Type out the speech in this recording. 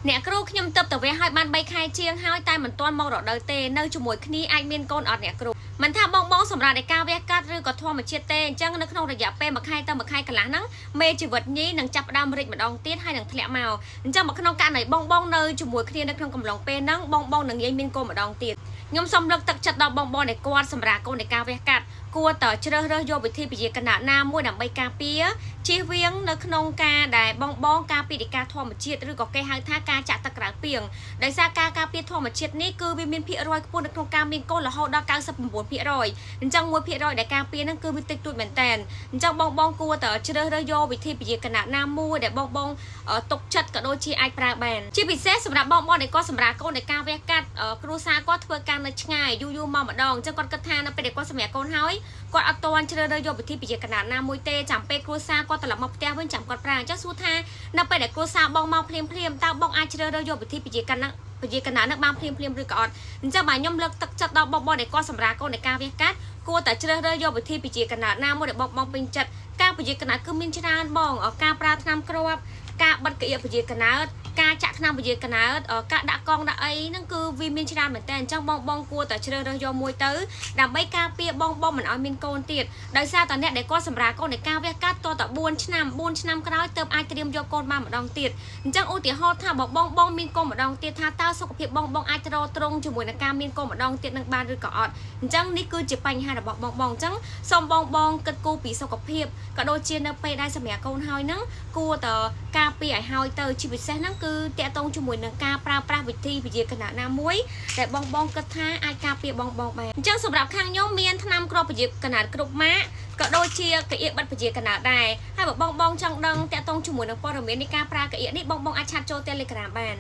អ្នកគ្រូខ្ញុំទៅទៅវះឲ្យបាន3ខែជាងហើយតែមិនទាន់មករដូវទេនៅជាមួយគ្នាអាចមានកូនអត់អ្នកគ្រូមិនថាបងបងសម្រាប់នៃការវះកាត់ឬក៏ធម្មជាតិទេអញ្ចឹងនៅក្នុងរយៈពេលមួយខែទៅមួយខែកន្លះហ្នឹងមេជីវិតញីនឹងចាប់ផ្ដើមរីកម្ដងទៀតហើយនឹងធ្លាក់មកអញ្ចឹងមកក្នុងករណីបងបងនៅជាមួយគ្នានៅក្នុងកំឡុងពេលហ្នឹងបងបងនឹងងាយមានកូនម្ដងទៀតខ្ញុំសូមលើកទឹកចិត្តដល់បងបងដែលគាត់សម្រាប់កូននៃការវះកាត់គួរតែជ្រើសរើសយកវិធីពជាកណណាមួយដើម្បីការពារជៀសវាងនៅក្នុងការដែលបងបងការពារនៃការធម្មជាតិឬក៏គេហៅថាការចាក់ទឹកក្រៅពីងដោយសារការការពារធម្មជាតិនេះគឺវាមានភាគរយខ្ពស់នៅក្នុងការមានកូនរហូតដល់99%អញ្ចឹង1%ដែលការពារហ្នឹងគឺវាតិចតួចមែនតើអញ្ចឹងបងបងគួរតែជ្រើសរើសយកវិធីពជាកណណាមួយដែលបងបងទុកចិត្តក៏ដូចជាអាចប្រើបានជាពិសេសសម្រាប់បងបងដែលគាត់សម្រាប់កូននៃការវះកាត់គ្រួសារគាត់ធ្វើការនៅឆ្ងាយយូរយូរមកម្ដងអញ្ចឹងគាត់គិតថានៅពេលដែលគាត់សម្រាប់កូនហើយគាត់អត់ទាន់ជ្រើសរើសយកវិធីពជាកណណាមួយទេចាំពេលគ្រួសារគាត់ត្រឡប់មកផ្ទះវិញចាំគាត់ប្រើអញ្ចឹងសួរថានៅពេលដែលគ្រួសារបងមកភ្លាមភ្លាមតើបងអាចជ្រើសរើសយកវិធីពជាកណពជាកណនឹងបានភ្លាមភ្លាមឬក៏អត់អញ្ចឹងបាទខ្ញុំលើកទឹកចិត្តដល់បងបងដែលគាត់សម្រាប់កូននៃការវះកាត់គួរតែជ្រើសរើសយកវិធីពជាកណណាមួយដែលបងបងពេញចិត្តការពជាកណគឺមានច្រើនបងការប្រើថ្នាំគ្រាប់ការបិទកៀពជាកណើតការចាក់ថ្នាំពជាកណើតការដាក់កងដាក់អីហ្នឹងគឺវាមានច្រើនមែនតើអញ្ចឹងបងបងគួរតែជ្រើសរើសយកមួយទៅដើម្បីការពារបងបងមិនឲ្យមានកូនទៀតដោយសារតែអ្នកដែលគាត់សម្រាប់កូននៃការវះកាត់តតែ4ឆ្នាំ4ឆ្នាំក្រោយទើបអាចត្រៀមយកកូនបានម្ដងទៀតអញ្ចឹងឧទាហរណ៍ថាបើបងបងមានកូនម្ដងទៀតថាតើសុខភាពបងបងអាចទ្រទ្រង់ជាមួយនឹងការមានកូនម្ដងទៀតនឹងបានឬក៏អត់អញ្ចឹងនេះគឺជាបញ្ហារបស់បងបងអញ្ចឹងសូមបងបងគិតគូរពីសុខភាពក៏ដូចជានៅពេលដែលសម្រាប់កូនហើយហ្នឹងគួរតែការពារឲ្យហើយទៅជាពិសេសហ្នឹងគឺតាក់ទងជាមួយនឹងការប្រើប្រាស់វិធីវិទ្យាគណៈណាមួយដែលបងបងគិតថាអាចការពារបងបងបានអញ្ចឹងសម្រាប់ខាងខ្ញុំមានថ្នាំគ្រាប់ពជាកណាត់គ្រប់ម៉ាកក៏ដូចជាកៀបបិទពជាកណាត់ដែរហើយបើបងបងចង់ដឹងតាក់ទងជាមួយនឹងព័ត៌មាននៃការប្រើកៀបនេះបងបងអាច chat ចូល Telegram បាន។